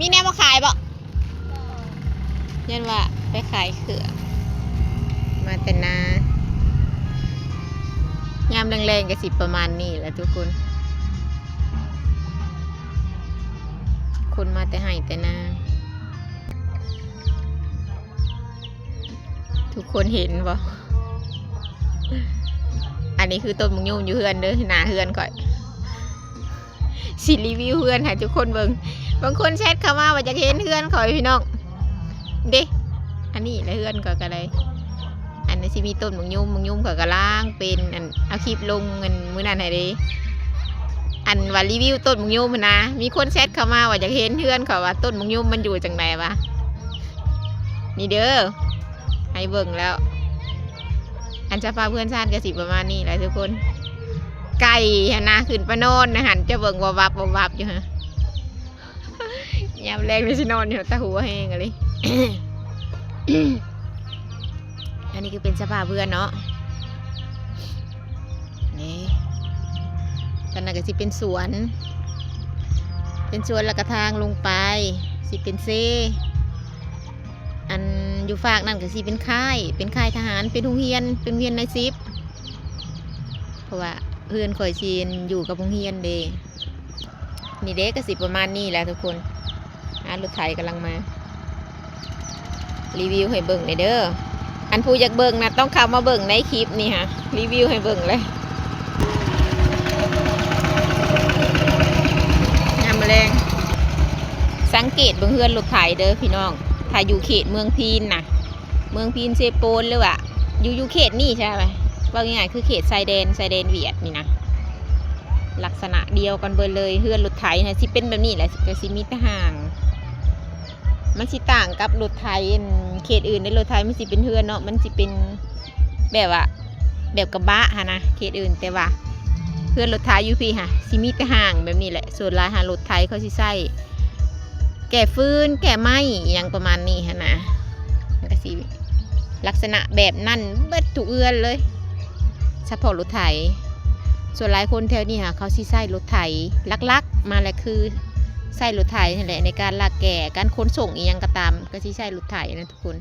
ມີແນວມາຂາຍບໍ່? ຢ້ານວ່າໄປຂາຍເຄື່ອງ ມາແຕ່ນາ. ຍາມແລງໆ ກໍຊິປະມານນີ້ແຫຼະທຸກຄົນ, ຄົນມາແຕ່ໄຮ່ແຕ່ນາ. ທຸກຄົນເຫັນບໍ່? ອັນນີ້ຄືຕົ້ນໝາກຍົມຢູ່ເຮືອນເດີ, ໜ້າເຮືອນຂ້ອຍ. ຊິຣີວິວເຮືອນໃຫ້ທຸກຄົນເບິ່ງ. ບາງຄົນແຊັດເຂົ້າມາວ່າຢາກເຫັນເຮືອນຂ້ອຍພີ່ນ້ອງເດ້. ອັນນີ້ແຫຼະເຮືອນຂ້ອຍກໍໄດ້. ອັນນີ້ຊິມີຕົ້ນໝາກຍົມ, ໝາກຍົມຂ້ອຍກຳລັງເປັນ ອັນ ເອົາຄລິບລົງ ອັນ ມື້ນັ້ນໃຫ້ເດ້. ອັນວ່າຣີວິວຕົ້ນໝາກຍົມຫັ້ນນະ, ມີຄົນແຊັດເຂົ້າມາວ່າຢາກເຫັນເຮືອນຂ້ອຍ ວ່າຕົ້ນໝາກຍົມມັນຢູ່ຈັ່ງໃດວະ. ນີ້ເດີ ໃຫ້ເບິ່ງແລ້ວ. ອັນສະພາບເຮືອນຊານກໍຊິປະມານນີ້ແຫຼະທຸກຄົນ. ໄກ່ຫັ້ນນະ ຂຶ້ນໄປນອນນະຫັ້ນ, ຈະເບິ່ງວັບໆ ວັບໆ ຢູ່ຫັ້ນ. ຍາມແລງນີ້ຊິນອນຢູ່ ຕາຫົວແຮງອີ່ຫຼີ. ອັນນີ້ຄືເປັນສະພາບເຮືອນເນາະ. ນີ້ ທາງນັ້ນກໍຊິເປັນສວນ, ເປັນສວນ ແລ້ວກໍທາງລົງໄປຊິເປັນເຊ. ອັນຢູ່ຟາກນັ້ນກໍຊິເປັນຄ້າຍ, ເປັນຄ້າຍທະຫານ, ເປັນໂຮງຮຽນ, ເປັນໂຮງຮຽນນາຍສິບ, ເພາະວ່າເຮືອນຂ້ອຍຊິຢູ່ກັບໂຮງຮຽນເດ້. ນີ້ເດ້ ກໍຊິປະມານນີ້ແຫຼະທຸກຄົນ. ອ່າ ລົດໄຖກຳລັງມາ. ຣີວິວໃຫ້ເບິ່ງແດ່ເດີ. ອັນຜູ້ຢາກເບິ່ງນະ ຕ້ອງເຂົ້າມາເບິ່ງໃນຄລິບນີ້ຫະ, ຣີວິວໃຫ້ເບິ່ງເລີຍ. ຍາມແລງ ສັງເກດເບິ່ງເຮືອນລົດໄຖເດີພີ່ນ້ອງ, ຖ້າຢູ່ເຂດເມືອງພີນນະ, ເມືອງພີນເຊໂປນ ຫຼືວ່າຢູ່ ຢູ່ເຂດນີ້ໃຊ່ໄໝ? ເວົ້າງ່າຍໆ ຄືເຂດຊາຍແດນ, ຊາຍແດນຫວຽດນີ້ນະ, ລັກສະນະດຽວກັນເບິດເລີຍ. ເຮືອນລົດໄຖນະຊິເປັນແບບນີ້ແຫຼະ, ກໍຊິມີແຕ່ຮ່າງ. ມັນຊິຕ່າງກັບລົດໄຖ ອັນ ເຂດອື່ນເດ້. ລົດໄຖມັນຊິເປັນເຮືອນເນາະ, ມັນຊິເປັນແບບວ່າ ແບບກະບະຫັ້ນນະ ເຂດອື່ນ, ແຕ່ວ່າເຮືອນລົດໄຖຢູ່ພີ້ຫະ ຊິມີແຕ່ຮ່າງແບບນີ້ແຫຼະ. ສ່ວນຫຼາຍຫາລົດໄຖເຂົາຊິໃຊ້ແກ່ຟືນ ແກ່ໄມ້ ອີ່ຫຍັງປະມານນີ້ຫັ້ນນະ. ມັນກໍຊິລັກສະນະແບບນັ້ນເບິດທຸກເຮືອນເລີຍ, ສະເພາະລົດໄຖ. ສ່ວນຫຼາຍຄົນແຖວນີ້ຫາ ເຂົາຊິໃຊ້ລົດໄຖ, ຫຼັກໆມາແຫຼະຄືໃຊ້ລົດໄຖຫັ້ນແຫຼະ ໃນການລາກແກ່, ການຂົນສົ່ງອີ່ຫຍັງກໍຕາມ ກໍຊິໃຊ້ລົດໄຖນະທຸກຄົນ.